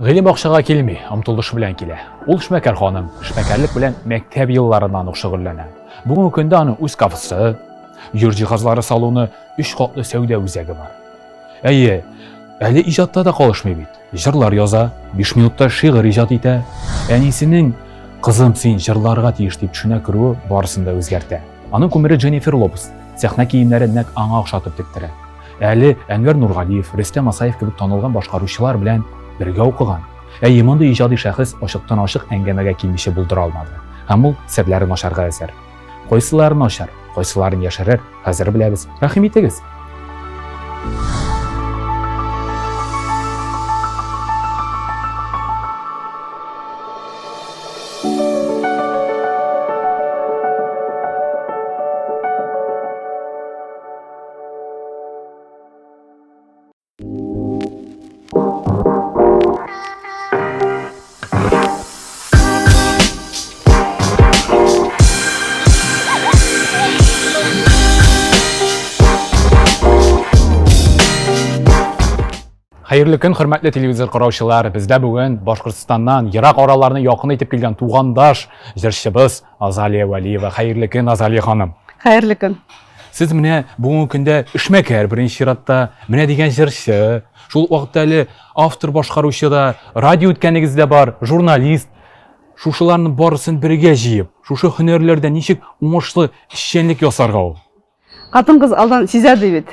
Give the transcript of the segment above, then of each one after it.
Гыйлем акчага килми, омтылыш белән килә. Ул эшмәкәр ханым, эшмәкәрлек белән мәктәп елларыннан ук шөгыльләнә. Бүгенге көндә аның үз кафесы, йорт җиһазлары салуны, өч катлы сәүдә үзәге бар. Әйе, әле иҗатта да калышмый бит. Җырлар яза, 5 минутта шигырь иҗат итә. Әнисенең кызым син җырларга тиеш дип төшенә керүе барысын да үзгәртә. Аның кумиры Дженнифер Лопес, сәхнә киемнәрен нәкъ аңа охшатып тектерә. Әле Әнвәр Нургалиев, Рөстәм Асаев кебек танылган башкаручылар белән бергә укыган. Әйе, мондый иҗади шәхес ачыктан-ачык әңгәмәгә килмичә булдыра алмады. Һәм ул серләрен ачарга әзер. Кайсыларын ачар, кайсыларын яшерер, хәзер беләбез. Рәхим итегез! Хәерле көн, хөрмәтле телевизор караучылар. Бездә бүген Башкортстаннан ерак араларны якын итеп килгән тугандаш җырчыбыз Азалия Вәлиева. Хәерле көн, Азалия ханым. Хәерле көн. Сез менә бүгенге көндә эшмәкәр беренче чиратта, менә дигән җырчы, шул ук вакытта әле автор башкаручы да, радио үткәнегез дә бар, журналист. Шушыларның барысын бергә җыеп, шушы һөнәрләрдә ничек уңышлы эшчәнлек ясарга ул? Хатын-кыз алдан сизә ди бит.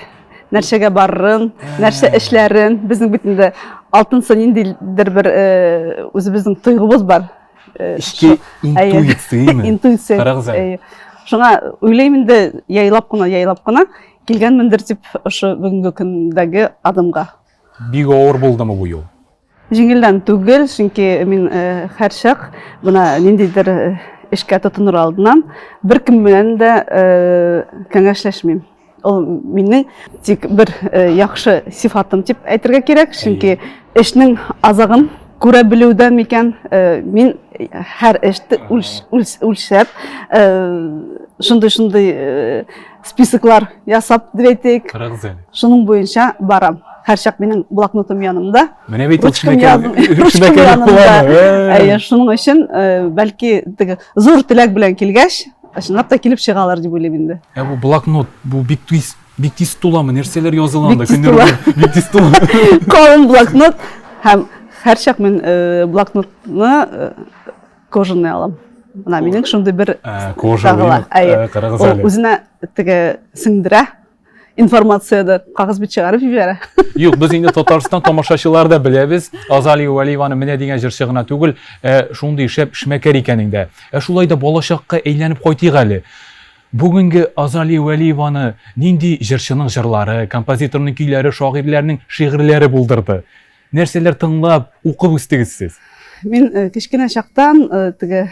Нәрсәгә барырын, нәрсә эшләрен. Безнең бит инде алтынсы ниндидер бер э, үзебезнең тойгыбыз бар. Э, Эчке интуицияме? Интуиция. Карагыз әле. Шуңа уйлыйм инде, яйлап кына, яйлап кына килгәнмендер дип ошо бүгенге көндәге адымга. Бик авыр булдымы бу юл? Җиңелдән түгел, чөнки мин э, һәрчак менә ниндидер э, эшкә тотыныр алдыннан беркем белән дә киңәшләшмим. Ул минем тик бер э, яхшы сифатым дип әйтергә кирәк, чөнки эшнең азагын күрә белүдән микән, э, мин һәр эште үлчәп, э, шундый-шундый списоклар ясап дип әйтик. Карагыз әле. Шуның буенча барам. Һәрчак минем блокнотым янымда. Менә бит ул Ручкам янымда. Әйе, шуның өчен бәлки теге зур теләк белән килгәч, Чынлап та килеп чыгалар дип уйлыйм инде. Ә бу блокнот, бу бик тиз, бик тиз туламы? Нәрсәләр языла анда? Бик тиз тула. Бик тиз тула. Калын блокнот һәм һәрчак мин э, блокнотны э, кожаный алам. Менә минем шундый бер э, кожаный. Әйе. Ул үзенә теге сеңдерә. Информацияда кагыз бит чыгарып җибәрә. Юк, без инде Татарстан тамашачылары да беләбез. Азалия Вәлиеваны менә дигән җырчы гына түгел, ә шундый шәп эшмәкәр икәнен дә. Ә шулай да балачакка әйләнеп кайтыйк әле. Бүгенге Азалия Вәлиеваны нинди җырчының җырлары, композиторның көйләре, шагыйрьләрнең шигырьләре булдырды? Нәрсәләр тыңлап, укып үстегез сез? Мин э, кечкенә чактан э, теге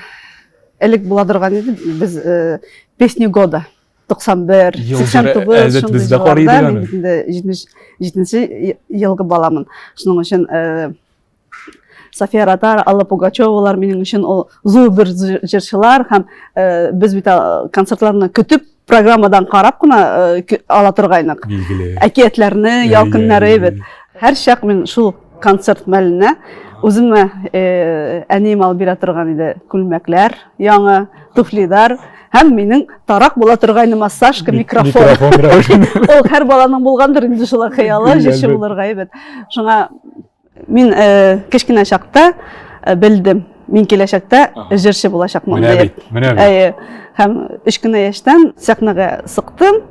элек була торган иде без э, песни года 91, 89 шундый елларда мин бит инде 77 елгы баламын. Шуның өчен э, София Ротар, Алла Пугачевалар минем өчен ул зур бер җырчылар һәм э, без бит концертларны көтеп программадан карап кына э, ала торгайнык. Билгеле. Әкиятләрне, ял көннәре бит. Һәрчак мин шул концерт мәленә үземә әнием алып бирә торган иде күлмәкләр яңа, туфлилар һәм минем тарак була торгайны массажка, микрофон. Ул һәр баланың булгандыр инде шулай хыялы, җырчы булырга әйбәт. Шуңа мин э, кечкенә чакта э, белдем, мин киләчәктә җырчы булачакмын Менә бит, менә бит. Әйе. Һәм өч кенә яшьтән сәхнәгә сыктым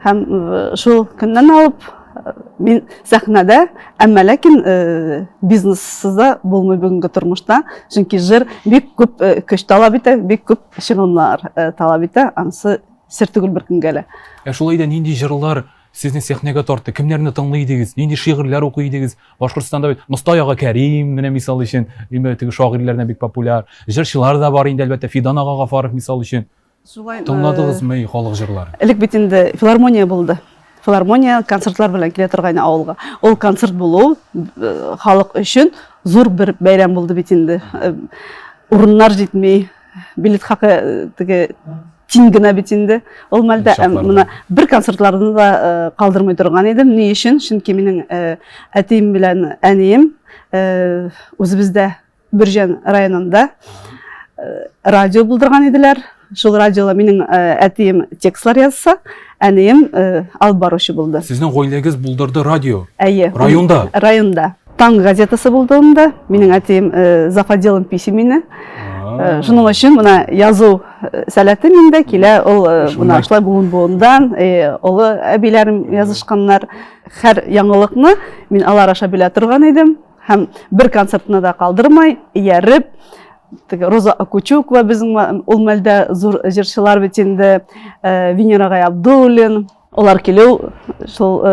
һәм э, шул көннән алып Мин сәхнәдә, әмма ләкин э, бизнессыз да булмый бүгенге тормышта, чөнки җыр бик күп э, көч таләп итә, бик күп чыгымнар э, таләп итә, анысы сер түгел беркемгә лә. Ә шулай да нинди җырлар сезне сәхнәгә тартты? Кемнәрне тыңлый идегез? Нинди шигырьләр укый идегез? Башкортстанда бит Мостай ага Кәрим, менә мисал өчен, теге шагыйрьләрдән бик популяр. Җырчылар да бар инде, әлбәттә, Фидан ага Гафаров мисал өчен. Шулай. Тыңладыгызмы халык җырларын? Элек бит инде филармония булды. Филармония концертлар белән килә торган авылга. Ул концерт булу э, халык өчен зур бер бәйрәм булды бит инде. Э, урыннар җитми, билет хакы э, теге тиң генә бит инде. Ул мәлдә менә бер концертларны да калдырмый торган идем. Ни өчен? Чөнки минем әтием белән әнием үзебездә Бөрҗән районында радио булдырган иделәр. Шул радиода минем әтием текстлар язса, әнием алып баручы булды. Сезнең гаиләгез булдырды радио? Әйе. Районда? Районда. Таң газетасы булды анда. Минем әтием зав. Отделом письменный. Шуның өчен менә язу сәләте миндә килә. Ул менә шулай буын буындан олы әбиләрем язышканнар. Һәр яңалыкны мин алар аша белә торган идем. Һәм бер концертны да калдырмай, ияреп, теге Роза Акучукова безнең ул мәлдә зур җырчылар бит инде, Венера агай Абдуллин, алар килү шул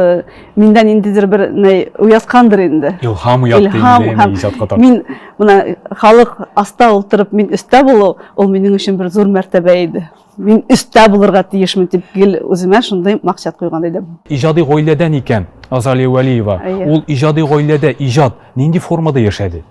миндә ниндидер бер ни уяткандыр инде. Илһам уятты инде, һәм иҗатка тартты. Мин менә халык аста утырып, мин өстә булу, ул минем өчен бер зур мәртәбә иде. Мин өстә булырга тиешмен дип гел үземә шундый максат куйган идем. Иҗади гаиләдән икән Азалия Вәлиева. Ул иҗади гаиләдә иҗат нинди формада яшәде?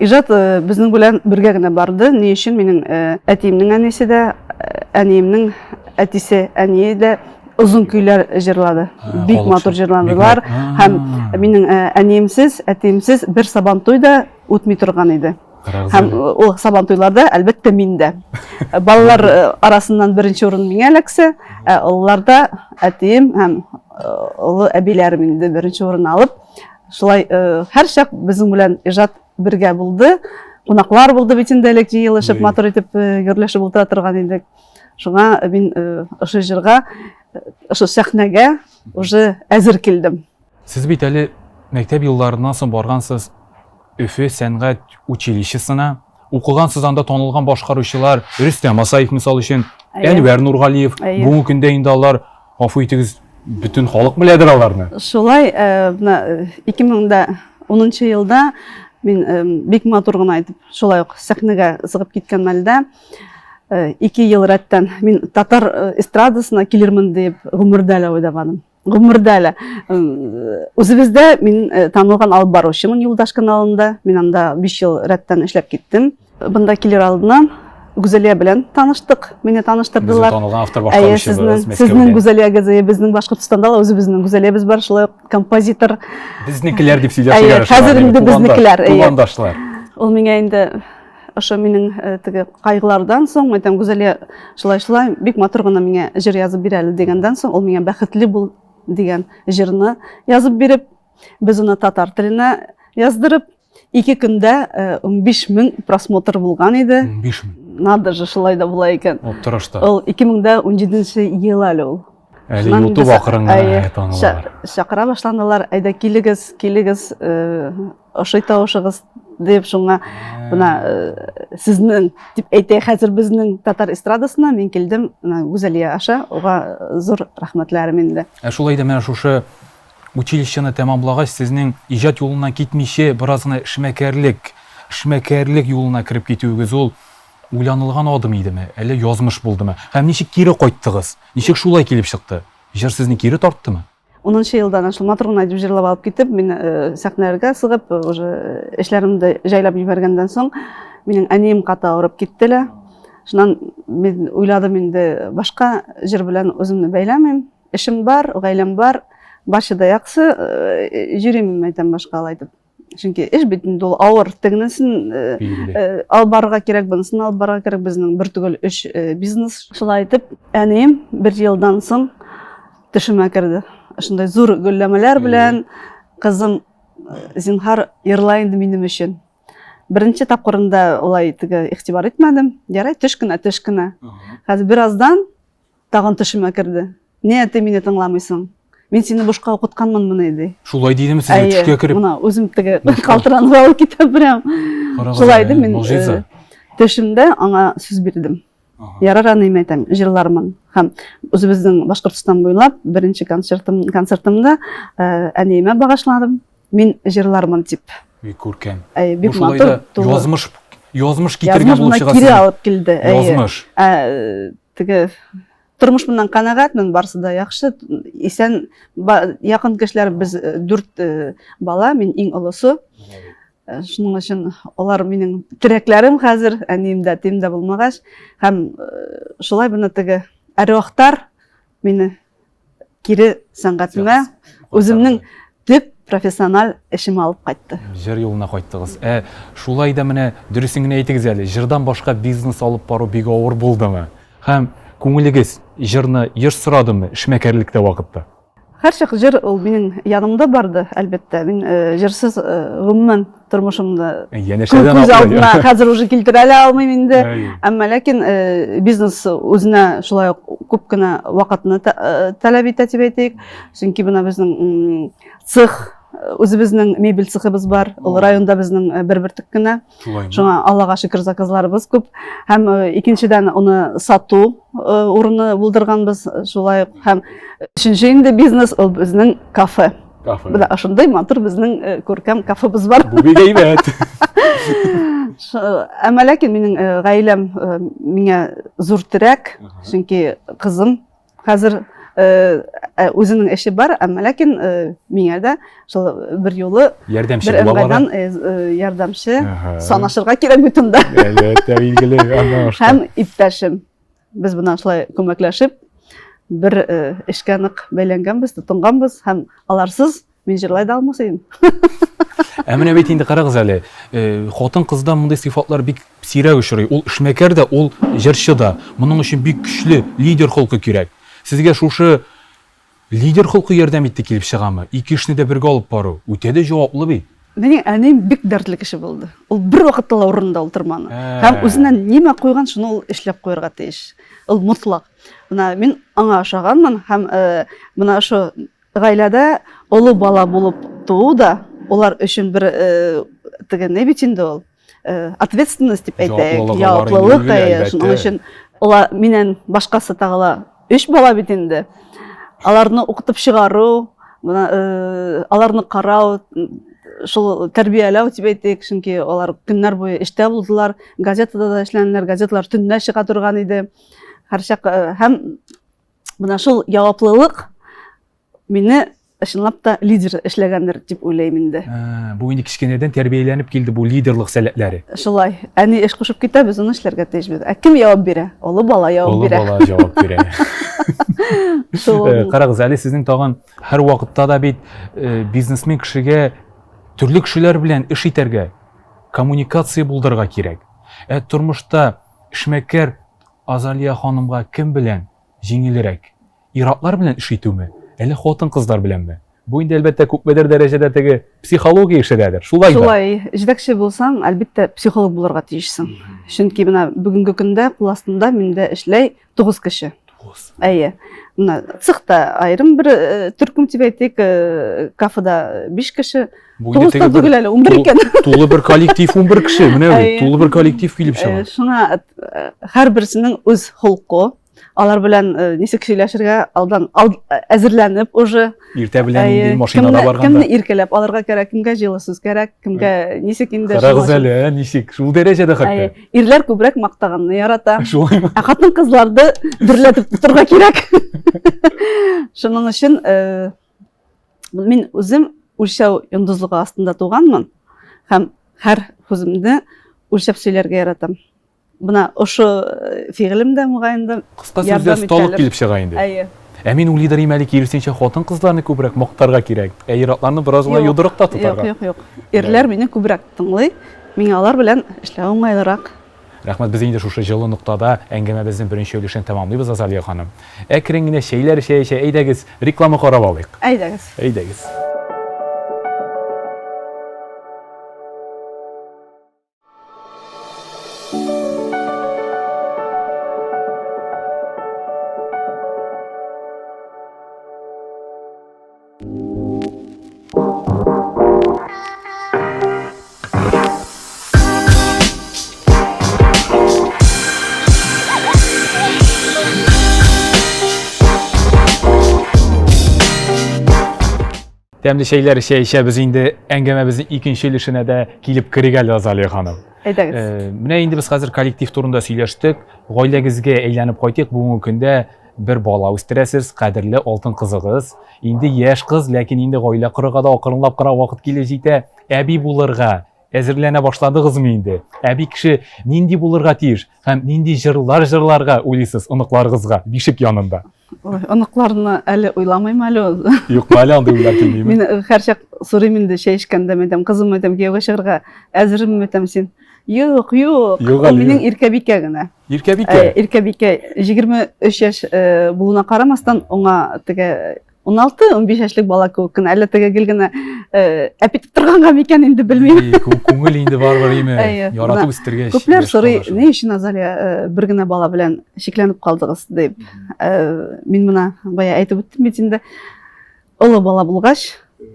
Иҗат э, безнең белән бергә генә барды. Ни өчен минем э, әтиемнең әнисе дә, э, әниемнең әтисе, әние дә озын көйләр җырлады. Бик матур җырладылар. Һәм минем әниемсез, әтиемсез бер сабантуй да үтми торган иде. Һәм ул сабантуйларда, әлбәттә, мин дә. Балалар арасыннан беренче урын миңа эләксә, ә олыларда әтием һәм олы әбиләрем инде беренче урын алып, шулай һәрчак безнең белән иҗат бергә булды. Кунаклар булды бит инде элек җыелышып, матур итеп гөрләшеп утыра торган идек. Шуңа мин ошо җырга, ошо сәхнәгә уже әзер килдем. Сез бит әле мәктәп елларыннан соң баргансыз Өфе сәнгать училищесына. Укыгансыз анда танылган башкаручылар Рөстәм Асаев, мисал өчен, Әнвәр Нургалиев. Бүгенге көндә инде алар, гафу итегез, бөтен халык беләдер аларны. Шулай, э, менә 2010 э, елда мин э, бик матур гына итеп шулай ук сәхнәгә чыгып киткән мәлдә 2 ел рәттән мин татар эстрадасына килермен дип гомердә лә уйламадым. Гомердә әле. Үзебездә мин э, танылган алып баручымын Юлдаш каналында. Мин анда 5 ел рәттән эшләп киттем. Бында килер алдыннан Гүзәлия белән таныштык. Мине таныштырдылар. Безнең танылган автор башкаручыбыз Мәскәүдә. Сезнең Гүзәлия безнең Башкортстанда да үзебезнең Гүзәлиябез бар, шулай ук композитор. Безнекеләр дип сөйләшәләр. Хәзер инде безнекеләр. Тугандашлар. Ул миңа инде ошо минең э, теге кайгылардан соң, әйтәм, Гүзәлия, шулай-шулай бик матур гына миңа җыр язып бир әле дигәндән соң, ул миңа Бәхетле бул дигән җырны язып биреп, без аны татар теленә яздырып, ике көндә 15 э, мең просмотр булган иде. 15 мең. Надо же, шулай да була икән. Аптырашта. Ул 2017 ел әле ул. Әле YouTube акрын гына танылалар. Чакыра башладылар, әйдә килегез, килегез, э, ошый тавышыгыз дип, шуңа менә э, сезнең дип әйтә хәзер безнең татар эстрадасына мин килдем, менә Гүзәлия аша, уга зур рәхмәтләрем инде. Ә шулай да менә шушы училищены тәмамлагач, сезнең иҗат юлыннан китмичә, бераз гына эшмәкәрлек, эшмәкәрлек юлына кереп китүегез ул уйланылган адым идеме, әллә язмыш булдымы? Һәм ничек кире кайттыгыз? Ничек шулай килеп чыкты? Җыр сезне кире тарттымы? Унынчы елдан шул матур гына итеп җырлап алып китеп, мин э, сәхнәләргә чыгып, э, уже эшләремне җайлап җибәргәндән соң, минем әнием каты авырып китте лә. Шуннан мин уйладым инде, башка җыр белән үземне бәйләмим. Эшем бар, гаиләм бар, барча да яхшы, э, йөрим, әйтәм, башка алай итеп. Чөнки эш бит инде ул авыр. Тегенесен э, э, алып барырга кирәк, бунысын алып барырга кирәк. Безнең бер түгел өч э, бизнес. Шулай итеп, әнием бер елдан соң төшемә керде. Шундай зур гөлләмәләр белән, кызым, зинһар, йырла инде минем өчен. Беренче тапкырында улай теге игътибар итмәдем. Ярай, төш кенә, төш кенә. Хәзер бераздан Тагын төшемә керде. Ни, әти, мине тыңламыйсың? Мин сине бушка укытканмынмыни, ди. Шулай дидеме сезгә төшкә кереп? Менә үзем теге калтыранып алып китәм прям. Шулай иде мин э, төшемдә аңа сүз бирдем. Ярар, әнием, әйтәм, җырлармын. Һәм үзебезнең Башкортстан буйлап беренче концертым, концертымда э, әниемә багышладым. Мин җырлармын дип. Бик күркәм. Әй, бик матур. Язмыш, язмыш китергән булып чыга. Кире алып килде. Язмыш. Ә, теге тормыш белән канәгатьмен, барысы да яхшы. Исән якын кешеләр без э, дүрт э, бала, мин иң олысы. Э, шуның өчен алар минем терәкләрем хәзер, әнием дә, әтием дә булмагач. Һәм шулай менә теге Әрвахтар мине кире сәнгатемә, үземнең төп профессиональ эшемә алып кайтты. Җыр юлына кайттыгыз. Ә шулай да менә дөресен генә әйтегез әле, җырдан башка бизнес алып бару бик авыр булдымы? Һәм күңелегез җырны еш сорадымы эшмәкәрлектә вакытта? Һәрчак җыр ул минем янымда барды, әлбәттә. Мин э, җырсыз э, гомумән тормышымны янәшәдән күз алдына хәзер уже килтерә дә алмыйм инде. Әмма ләкин э, бизнес үзенә шулай ук күп кенә вакытны таләп итә дип әйтик. Чөнки менә безнең цех үзебезнең мебель цехыбыз бар. Ул районда безнең бер бөртек кенә. Шуңа Аллага шөкер заказларыбыз күп. Һәм э, икенчедән аны сату э, урыны булдырганбыз шулай ук. Һәм өченче инде бизнес ул безнең кафе. Кафе. Менә шундый матур безнең э, күркәм кафебыз бар. Бу бик әйбәт. Әмма ләкин минем гаиләм миңа зур терәк, чөнки кызым Хәзер э, э, үзенең эше бар, әмма ләкин э, миңа да шул бер юлы ярдәмче бер була бара. Ярдәмче санашырга кирәк бит монда. Әлбәттә, билгеле, Һәм иптәшем. Без менә шулай күмәкләшеп бер эшкә нык бәйләнгәнбез, тотынганбыз һәм аларсыз мин җырлай да алмас идем. Ә менә бит инде карагыз әле, э, хатын-кызда мондый сыйфатлар бик сирәк очрый. Ул эшмәкәр дә, ул җырчы да. Моның өчен бик көчле лидер холкы кирәк. Сезгә шушы лидер холкы ярдәм итте килеп чыгамы? Ике эшне дә бергә алып бару үтә дә җаваплы бит. Минем әнием бик дәртле кеше булды. Ул бер вакытта да урынында утырмады. Һәм үзенә нимә куйган, шуны ул эшләп куярга тиеш. Ул мотлак. Менә мин аңа ошаганмын һәм э, менә ошо Гаиләдә олы бала булып туу да алар өчен бер э, теге ни бит инде ул э, ответственность дип әйтәйек, җаваплылык, шуның өчен алар миннән башкасы тагы ла өч бала бит инде. Аларны укытып чыгару, менә э, аларны карау, шул тәрбияләү дип әйтик, чөнки алар көннәр буе эштә булдылар, газетада да эшләнделәр, газеталар төнлә чыга торган иде. Һәрчак һәм Менә шул яваплылык мине чынлап та лидер эшләгәндер дип уйлыйм инде. Ә, бу инде кечкенәдән тәрбияләнеп килде бу лидерлык сәләтләре. Шулай. Әни эш кушып китә, без аны эшләргә тиешбез. Ә кем җавап бирә? Олы бала җавап Олы бирә. бала җавап бирә. Шул. Э, Карагыз, әле сезнең тагын һәр вакытта да бит э, бизнесмен кешегә төрле кешеләр белән эш итәргә, коммуникация булдырырга кирәк. Ә тормышта эшмәкәр Азалия ханымга кем белән җиңелрәк? Ир-атлар белән эш итүме, әллә хатын-кызлар беләнме? Бу инде, әлбәттә, күпмедер дәрәҗәдә теге психология эше дәдер. Шулай да. Шулай. Җитәкче булсаң, әлбәттә, психолог булырга тиешсең. Чөнки менә бүгенге көндә кул астында миндә эшләй 9 кеше. 9. Әйе. Менә цехта аерым бер э, төркем дип әйтик, э, кафеда 5 кеше. Бу инде Тугыз та теге бер түгел әле, 11 икән. тулы бер коллектив 11 кеше, менә бит, Әйе. тулы бер коллектив килеп Э, чыга. Шуңа э, һәрберсенең үз холкы. Алар белән э, ничек сөйләшергә алдан ал, әзерләнеп уже. Иртә белән Әйе, инде машинада кемне, барганда. кемне иркәләп алырга кирәк, кемгә җылы сүз кирәк, кемгә ничек инде. Карагыз шуңа- әле, ә, ничек, шул дәрәҗәдә хәтта. Әйе, Ирләр күбрәк мактаганны ярата. Шулаймы? Ә хатын-кызларны дөрләтеп тотырга кирәк. Шуның өчен э, мин үзем үлчәү йондызлыгы астында туганмын һәм һәр сүземне үлчәп сөйләргә яратам. Менә ошо э, фигылем дә мөгаен да Кыска сүздә осталык килеп чыга инде. Әйе. Ә мин уйлыйдыр идем әле, киресенчә, хатын-кызларны күбрәк мактарга кирәк, ә ир-атларны бераз гына йодрыкта тотарга. Юк, юк, юк. Ирләр мине күбрәк тыңлый, миңа алар белән эшләү уңайлырак. Рәхмәт, без инде шушы җылы ноктада әңгәмәбезнең беренче өлешен тәмамлыйбыз, Азалия ханым. Әкрен генә чәйләр эчә-эчә, әйдәгез, реклама карап алыйк. Әйдәгез. Әйдәгез. Тәмле чәйләр эчә-эчә без инде әңгәмәбезнең икенче өлешенә дә килеп керик әле, Азалия ханым. Әйдәгез. Э, менә инде без хәзер коллектив турында сөйләштек. Гаиләгезгә әйләнеп кайтыйк. Бүгенге көндә бер бала үстерәсез, кадерле алтын кызыгыз. Инде яшь кыз, ләкин инде гаилә корырга да акрынлап кына вакыт килеп җитә. Әби булырга. әзерләнә башладыгызмы инде? Әби кеше нинди булырга тиеш һәм нинди җырлар җырларга уйлыйсыз оныкларыгызга бишек янында? Ой, оныкларны әле уйламыйм әле. Юкмы әле андый уйлар килмиме? Мин э, һәрчак сорыйм инде чәй эчкәндә, мәйтәм, кызым, мәйтәм, кияүгә чыгарга әзерме, мәйтәм, син? Юк, юк. Юк Ул әле, минем юк. Иркәбикә генә. Иркәбикә. Э, Иркәбикә 23 яшь э, булуына карамастан, аңа теге 16-15 яшьлек бала кебек кенә, әллә теге гел генә э, әп итеп торганга микән инде белмим. И, Күңел инде барыбер име. Әйе, Яратып менә үстергәч. Күпләр яшь сорый, бала шул. ни өчен Азалия э, бер генә бала белән чикләнеп калдыгыз дип. Э, Мин менә бая әйтеп үттем бит инде. Олы бала булгач,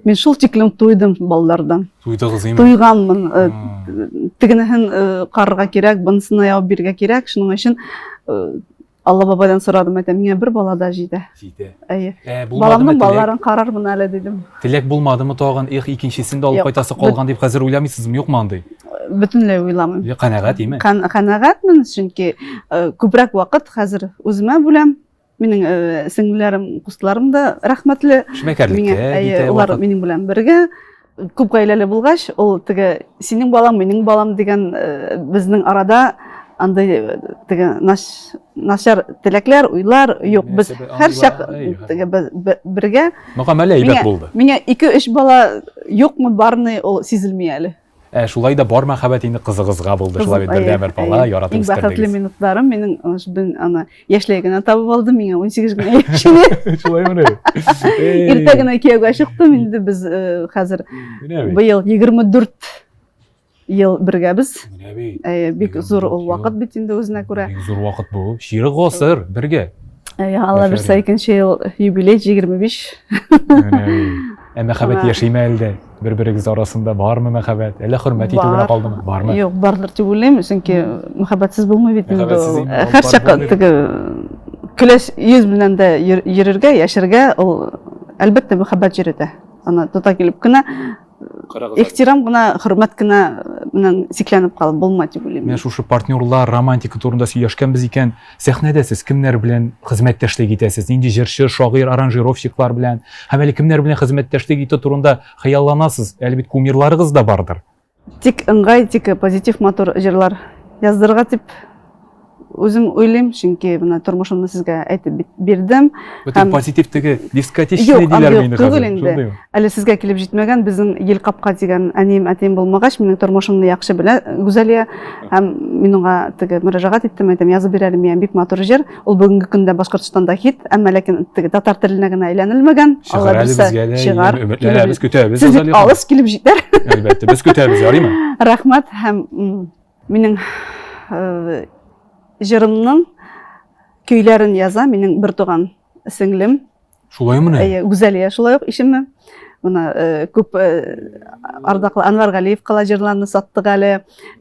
мин шул тиклем туйдым балалардан. Туйдыгыз име? Туйганмын. Э, Тегенеһен э, карарга кирәк, бунысына ябып бирергә кирәк. Шуның өчен э, Алла бабайдан сорадым, әйтәм, миңа бер бала да җитә. Җитә. Әйе. Ә, булмадымы Баламның теләк? балаларын карармын әле дидем. Теләк булмадымы тагын, эх, икенчесен дә алып Юк. кайтасы калган дип хәзер уйламыйсызмы, юкмы андый? Бөтенләй уйламыйм. Я, Канәгать име? Кан канәгатьмен, чөнки э, күбрәк вакыт хәзер үземә бүләм. Минем э, сеңлеләрем, кустларым да рәхмәтле. Миңа, Эшмәкәрлеккә әйе, китә улар вакыт. минем белән бергә. Күп гаиләле булгач, ул теге синең балаң, минем балам дигән э, безнең арада андый э, теге начар теләкләр, уйлар юк. Без Мөнәсәбәт һәрчак андыйлар, әй, теге без бергә. Мөгамәлә әйбәт булды. Миңа 2-3 бала юкмы, бармы, ул сизелми әле. Ә шулай да бар мәхәббәт инде кызыгызга булды. Шулай бит бердәнбер бала яратып Иң бәхетле үстердегез. минутларым минем мин аны яшьләй генә табып алдым, миңа 18 генә яшь иде. Шулаймыни? Иртә генә кияүгә чыктым, инде без э, хәзер быел 24 ел бергәбез. Менә бит. Э, бик зур ул вакыт бит инде үзенә күрә. Бик зур вакыт бу. Чирек гасыр бергә. Әйе, Алла бирсә, икенче ел юбилей 25. Менә бит. Ә мәхәббәт яшиме әле дә? Бер-берегез арасында бармы мәхәббәт? Әллә хөрмәт итү генә калдымы? Бармы? Юк, бардыр дип уйлыйм, чөнки мәхәббәтсез булмый бит инде ул. Һәрчак теге көләч йөз белән дә йөрергә, яшәргә ул әлбәттә мәхәббәт йөретә. Аны тота килеп кенә ихтирам гына, хөрмәт кенә белән чикләнеп калып булмый дип уйлыйм. Менә шушы партнерлар, романтика турында сөйләшкәнбез икән, сәхнәдә сез кемнәр белән хезмәттәшлек итәсез? Нинди җырчы, шагыйрь, аранжировщиклар белән? Һәм әле кемнәр белән хезмәттәшлек итү турында хыялланасыз? Әле бит кумирларыгыз да бардыр. Тик ыңгай, тик позитив матур җырлар яздырырга дип үзем уйлыйм, чөнки менә тормышымны сезгә әйтеп бирдем. Бөтен позитив теге дискотечный диләр инде хәзер. Түгел инде. Әле сезгә килеп җитмәгән безнең ел капка дигән әнием, әтием булмагач, минем тормышымны яхшы белә Гүзәлия һәм мин аңа теге мөрәҗәгать иттем, әйтәм, язып бир әле миңа бик матур җыр. Ул бүгенге көндә Башкортстанда хит, әмма ләкин теге татар теленә генә әйләнелмәгән. Алла бирсә, чыгар. Өметләнәбез, көтәбез. Сез бит алыс килеп җитәр. Әлбәттә, без көтәбез, ярыймы? Рәхмәт һәм минем э, җырымның көйләрен яза минем бертуган сеңлем. Шулаймыни? Әйе, Гүзәлия шулай ук исеме. Менә э, күп э, ардаклы Анвар Галиевка ла җырларны саттык әле.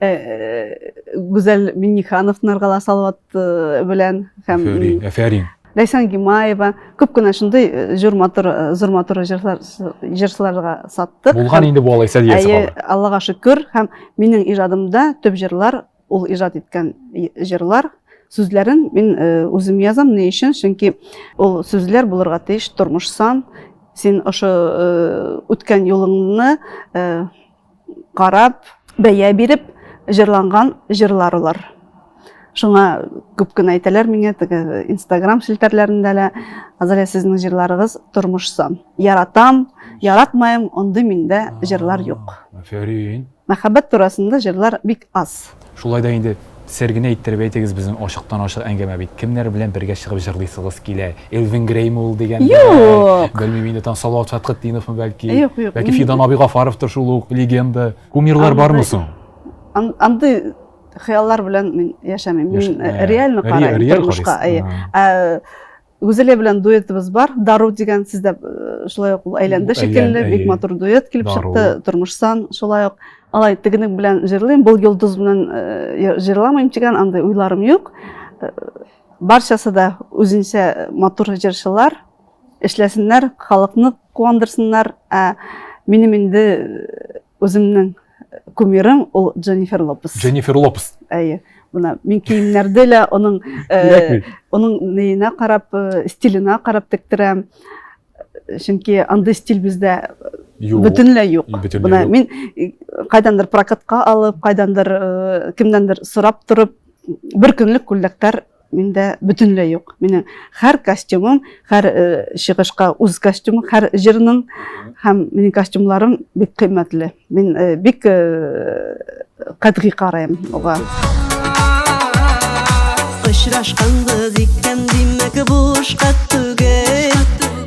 Э, Гүзәл Миннихановнарга ла Салават белән һәм Әфәрин, әфәрин. Ләйсән Гимаева күп кенә шундый җыр матур, зур матур җырлар җырчыларга саттык. Булган инде бу алайса диясе калды. Аллага шөкер, һәм минем иҗадымда төп җырлар ул иҗат иткән җырлар сүзләрен мин э, үзем язам. Ни өчен? Чөнки ул сүзләр булырга тиеш тормышсан. Син ошо э, үткән юлыңны э, карап, бәя биреп җырланган җырлар алар. Шуңа күп кенә әйтәләр миңа теге Инстаграм челтәрләрендә лә, Азалия, сезнең җырларыгыз тормышсан. Яратам, яратмаем, андый миндә җырлар юк. Афәрин. Мәхәббәт турасында җырлар бик аз. Шулай да инде сер генә иттереп әйтегез, безнең ачыктан-ачык әңгәмә бит. Кемнәр белән бергә чыгып җырлыйсыгыз килә? Элвин Греймы ул дигәндәй? Юк! Белмим инде, там Салават Фәтхетдиновмы бәлки? Юк, юк. Бәлки Фидан абый Гафаровтыр шул ук легенда. Кумирлар бармы соң? Андый хыяллар белән мин яшәмим. Мин э, реально карыйм тормышка. Ә Гүзәлия белән дуэтыбыз бар. Дару дигән сездә э, шулай ук ул әйләнде шикелле, бик матур дуэт килеп чыкты. Тормышсан шулай ук. Алай тегенең белән җырлыйм, был йолдыз белән э, җырламыйм дигән андый уйларым юк. Э, барчасы да үзенчә матур җырчылар. Эшләсеннәр, халыкны куандырсыннар. Ә минем инде үземнең кумирым ул Дженнифер Лопес. Дженнифер Лопес. Әйе. Менә мин киемнәрдә лә аның э, аның ниенә карап, э, стиленә карап тектерәм. Чөнки андый стиль бездә бөтенләй юк. Менә мин кайдандыр прокатка алып, кайдандыр кемнәндер сорап торып, бер көнлек күлмәкләр миндә бөтенләй юк. Минем һәр костюмым, һәр чыгышка үз костюмым, һәр җырның һәм минем костюмларым бик кыйммәтле. Мин бик катгый карыйм уга. Очрашканбыз икән, димәк, бушка түгел.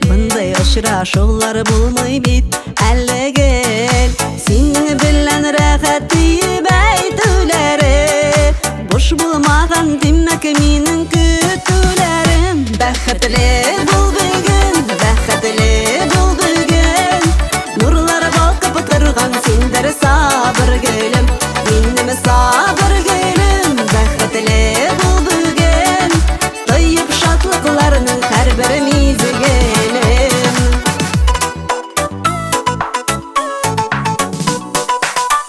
Мондый очрашулар булмый бит әле гел. Синең белән рәхәт диеп әйтүләре Буш булмаган, димәк, минем көтүләрем. Бәхетле бул бүген, бәхетле бул бүген. Нурлар балкып торган синдер сабыр гөлем. Минем сабыр гөлем, бәхетле бул бүген. Тоеп шатлыкларның һәрбер мизгелен.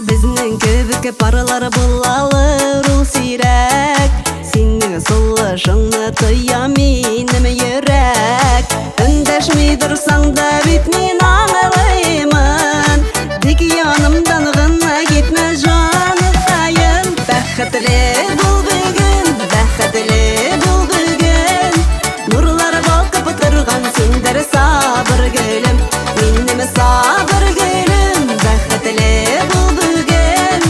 Безнең кебек парлар булалыр ул сирәк. Синең сулышыңны тоя минем йөрәк. Эндәшми торсаң да бит мин аңлыймын. Тик янымдан гына китмә, җаныкаем. Бәхетле бул бүген, бәхетле бул бүген. Нурлар балкып торган синдер сабыр гөлем. Минем сабыр гөлем, бәхетле бул бүген.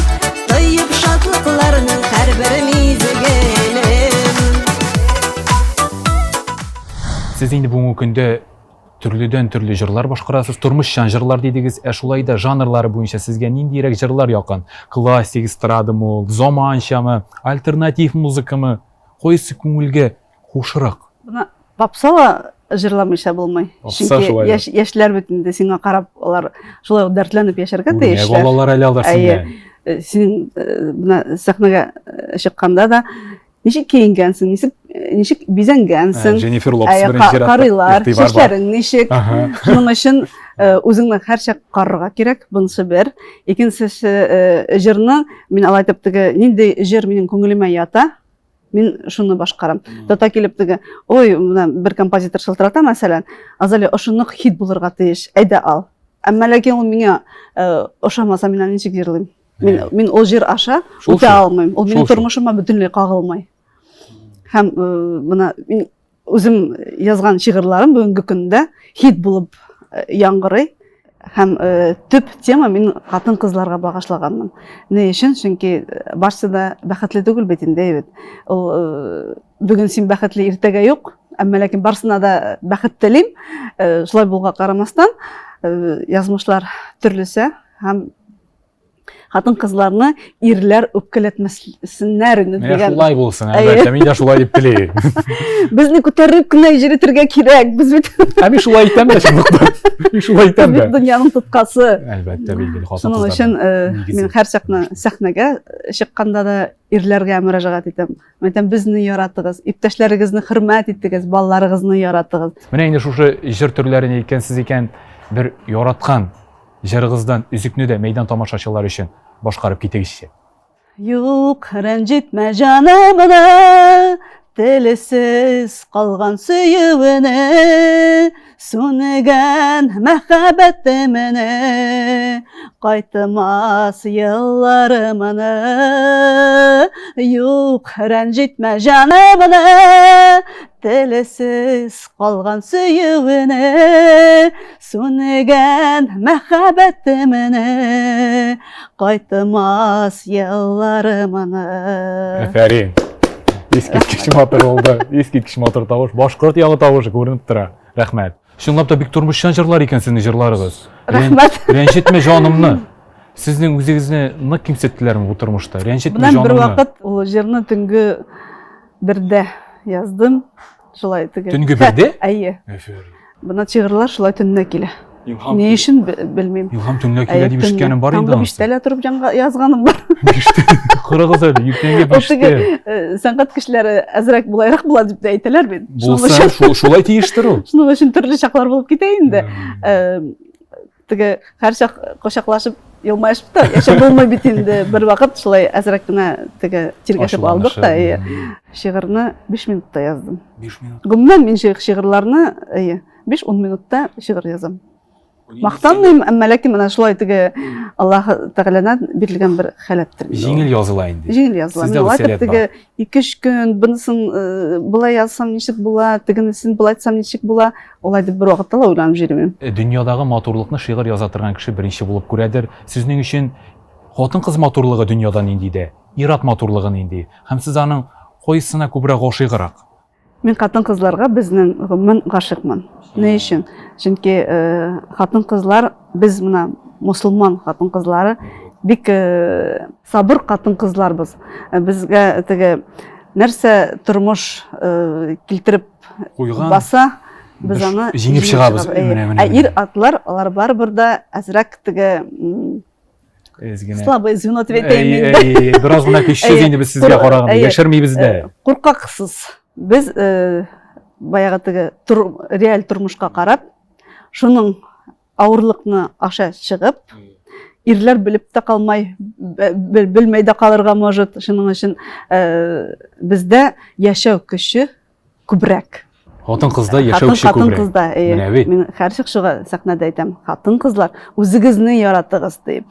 Тоеп шатлыкларның һәрбер мизгелен. Сез инде бүгенге көндә төрледән төрле җырлар башкарасыз, тормышчан җырлар дидегез, ә шулай да жанрлары буенча сезгә ниндирәк җырлар якын? Классик эстрадамы ул, заманчамы, альтернатив музыкамы? Кайсы күңелгә хушрак? Менә попса ла җырламыйча булмый. Чөнки яшь, яшьләр бит инде сиңа карап, алар шулай ук дәртләнеп яшәргә тиешләр. Балалар әле алар синнән. Э, синең э, менә сәхнәгә э, чыкканда да ничек киенгәнсең, ничек ничек бизәнгәнсең. Дженнифер Лопес беренче чиратта. Карыйлар, чәчләрең ничек. Шуның өчен үзеңне һәрчак карарга кирәк, бунысы бер. Икенчесе җырны мин алай итеп теге нинди җыр минем күңелемә ята, Мин шуны башкарам. Тота килеп теге, ой, менә бер композитор шылтырата, мәсәлән, Азалия, ошынык хит булырга тиеш, әйдә ал. Әмма ләкин ул миңа э, ошамаса, мин аны ничек җырлыйм? Мин, мин ул җыр аша үтә алмыйм. Ул минем тормышыма бөтенләй кагылмый. Һәм э, менә мин Үзем язган шигырьләрем бүгенге көндә хит булып э, яңгырый. Һәм э, төп тема мин хатын-кызларга багышлаганмын. Ни өчен? Чөнки э, барсы да бәхетле түгел бит инде бит. Ул бүген син бәхетле, иртәгә юк. Әмма ләкин барсына да бәхет телим. Шулай булуга карамастан, язмышлар төрлесә һәм хатын-кызларны ирләр үпкәләтмәсеннәр инде дигән. Менә шулай булсын, әлбәттә, мин дә шулай дип телим. Безне күтәреп кенә йөртергә кирәк, без бит. Ә мин шулай әйтәм дә чынлыкта. Мин шулай әйтәм дә. Дөньяның тоткасы. Әлбәттә, билгеле, хатын-кызлар. Шуның өчен э, мин һәр чакны сәхнәгә чыкканда да ирләргә мөрәҗәгать итәм. Әйтәм, безне яратыгыз, иптәшләрегезне хөрмәт итегез, балаларыгызны яратыгыз. Менә инде шушы җыр төрләрен әйткәнсез икән, бер яраткан Җырыгыздан өзекне дә мәйдан тамашачылар өчен башкарып китегезче. Юк, рәнҗетмә җанымны, телесез калган сөюене, сүнгән мәхәббәтемне, кайтмас елларымны. Юк, рәнҗетмә җанымны, телесез калган сөюене, Сүнгән мәхәббәтемне кайтмас елларымны. Афәрин. Искиткеч матур булды. Искиткеч матур тавыш. Башкорт ягы тавышы күренеп тора. Рәхмәт. Чынлап та бик тормышчан җырлар икән сезнең җырларыгыз. Рәхмәт. Рәнҗетмә җанымны. Сезнең үзегезне нык кимсеттеләрме бу тормышта? Рәнҗетмә җанымны. Бер вакыт ул җырны төнге бердә яздым. Шулай теге. Төнге бердә? Әйе. Әфәрин. Бына шигырьләр шулай төнлә килә. Илһам. Ни өчен белмим. Илһам төнлә килә дип ишеткәнем бар инде. Таңгы биштә лә торып язганым бар. Биштә. Карагыз әле, иртәнге биштә. Э, сәнгать кешеләре әзрәк булайрак була дип тә әйтәләр бит. Булса, шулай тиештер ул. Шуның өчен төрле чаклар булып китә инде. Э, теге һәрчак кочаклашып елмаешып та яшәп булмый бит инде. Бер вакыт шулай әзрәк кенә теге тиргәшеп алдык та, шигырьне 5 минутта яздым. 5 минут. Гомумән, мин шигырьләрне, әйе, 5-10 минутта шигырь язам. Мактанмыйм, әмма ләкин менә шулай теге Аллаһ Тәгаләдән бирелгән бер халәттер. Җиңел языла инде. Җиңел языла. Мин алай итеп теге 2-3 көн бынысын э, болай язсам ничек була, тегенесен болай айтсам ничек була, алай дип бер вакытта ла уйланып йөрмим. Э, дөньядагы матурлыкны шигырь яза торган кеше беренче булып күрәдер. Сезнең өчен хатын-кыз матурлыгы дөньяда нинди дә, ир-ат матурлыгы нинди? Һәм сез аның кайсына күбрәк гашыйграк? Мин хатын-кызларга безнең гомумән гашыйкмын. Ни өчен? Чөнки э, хатын-кызлар без менә мусулман хатын-кызлары бик э, сабыр хатын-кызларбыз. Э, безгә теге нәрсә тормыш килтереп куйган баса, без аны җиңеп чыгабыз. Ә ир-атлар алар барыбер дә әзрәк теге Әз генә. Слабое звено дип әйтәйем инде. Бераз гына көчсез инде без сезгә караганда, яшермибез дә. Куркаксыз. Без баягы теге реаль тормышка карап, шуның авырлыкны аша чыгып, ирләр белеп тә калмай, белмәй дә калырга может. Шуның өчен бездә яшәү көче күбрәк. Хатын-кызда яшәү көче күбрәк. Хатын-кызда, әйе. Мин һәрчак шуга сәхнәдә әйтәм, хатын-кызлар, үзегезне яратыгыз дип.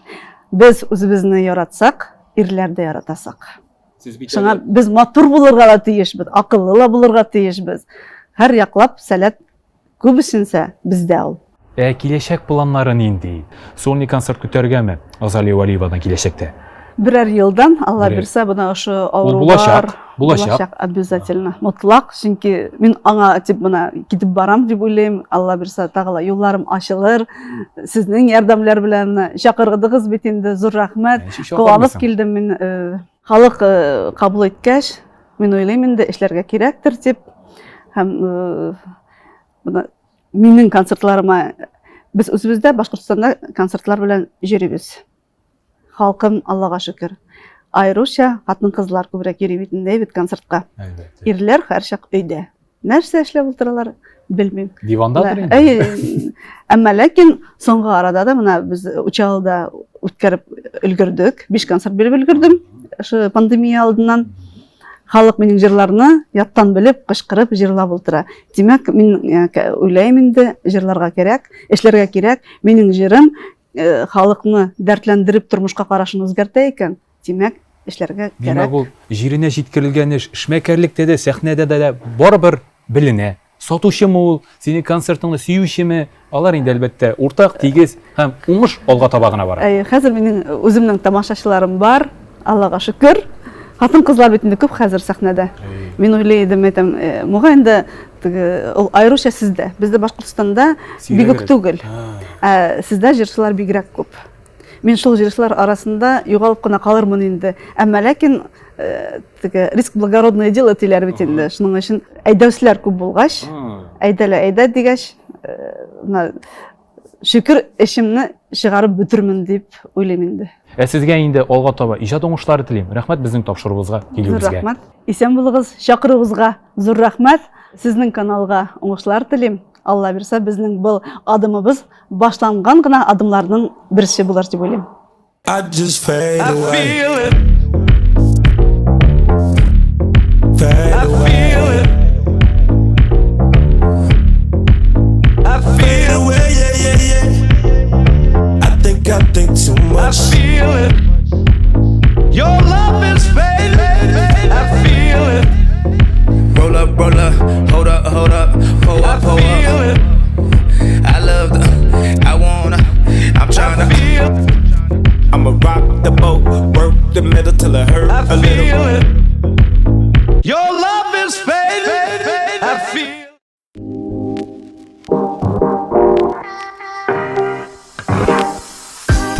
Без үзебезне яратсак, ирләр дә яратасак. Шуңа без матур булырга да тиешбез, акыллы ла булырга тиешбез. Һәр яклап сәләт Күбесенчә бездә ул. Ә киләчәк планнары нинди? Сольный концерт көтәргәме Азалия Вәлиевадан киләчәктә? Берәр елдан, Алла бирсә, менә ошо авырулар. Булачак, булачак. Обязательно. Мотлак, чөнки мин аңа дип менә китеп барам дип уйлыйм. Алла бирсә, тагы ла юлларым ачылыр. Сезнең ярдәмләр белән менә чакырдыгыз бит инде, зур рәхмәт. Куанып килдем мин. Э, халык э, кабул иткәч, мин уйлыйм инде эшләргә кирәктер дип. Һәм э, Менә минем концертларыма без үзебездә Башкортстанда концертлар белән йөрибез. Халкым, Аллага шөкер. Аеруча хатын-кызлар күбрәк йөри бит инде бит концертка. Әлбәттә. Ирләр һәрчак өйдә. Нәрсә эшләп утыралар, белмим. Дивандадыр инде. Әй, әмма ләкин соңгы арада да менә без Учалыда үткәреп өлгердек. 5 концерт биреп өлгердем. Ошо пандемия алдыннан. Халык минем җырларны яттан белеп, кычкырып җырлап утыра. Димәк, мин э, уйлыйм инде, җырларга кирәк, эшләргә кирәк. Минем җырым э, халыкны дәртләндереп тормышка карашын үзгәртә икән, димәк, эшләргә кирәк. Димәк, ул җиренә җиткерелгән эш, эшмәкәрлектә дә, сәхнәдә дә барыбер беленә. Сатучымы ул, синең концертыңны сөючеме, алар инде, әлбәттә, уртак, тигез һәм уңыш алга таба гына бара. Әйе, хәзер минем үземнең тамашачыларым бар, Аллага шөкер. Хатын-кызлар бит инде күп хәзер сәхнәдә. Мин уйлый идем, әйтәм, э, мөгаен инде теге ул аеруча сездә. Бездә Башкортстанда бик үк түгел. Ә сездә җырчылар бигрәк күп. Мин шул җырчылар арасында югалып кына калырмын инде. Әмма ләкин э, теге риск благородное дело диләр бит инде. Шуның өчен әйдәүчеләр күп булгач, әйдә лә әйдә дигәч, э, менә шөкер эшемне чыгарып бетермен дип уйлыйм инде. Ә сезгә инде алга таба иҗат уңышлары телим. Рәхмәт безнең тапшыруыбызга килүегезгә. Зур рәхмәт. Исән булыгыз, чакыруыгызга зур рәхмәт. Сезнең каналга уңышлар телим. Алла бирсә, безнең был адымыбыз башланган гына адымларның берсе булыр дип уйлыйм. I just fade away. I feel it. Fade I away. feel it. I Fade feel away, yeah, yeah, yeah. I think too I much. feel it. Your love is fading. I feel it. Roll up, roll up, hold up, hold up, pull I up, pull feel up. it. I love the, I wanna, I'm tryna. Feel. I'ma rock the boat, work the middle till it hurt I a little. feel it. Your love is fading. I feel.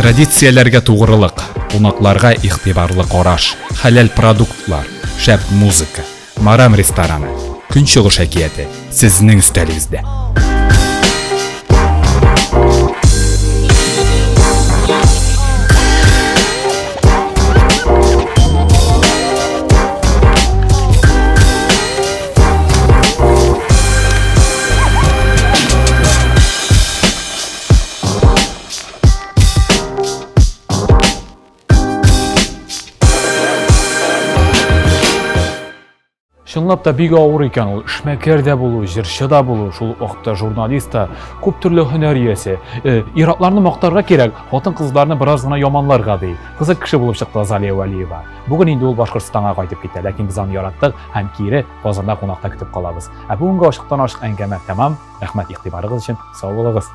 Традицияләргә тугрылык, кунакларга игътибарлы караш, хәләл продуктлар, шәп музыка. Марам рестораны. Көнчыгыш әкияте сезнең өстәлегездә. Чынлап та бик авыр икән ул, эшмәкәр дә булу, җырчы да булу, шул ук вакытта журналист та, күп төрле һөнәр иясе. Э, ир-атларны мактарга кирәк, хатын-кызларны бераз гына яманларга ди. Кызык кеше булып чыкты Азалия Вәлиева. Бүген инде ул Башкортстанга кайтып китә, ләкин без аны яраттык һәм кире Казанда кунакта көтеп калабыз. Ә бүгенге ачыктан-ачык әңгәмә тәмам. Рәхмәт игътибарыгыз өчен. Сау булыгыз.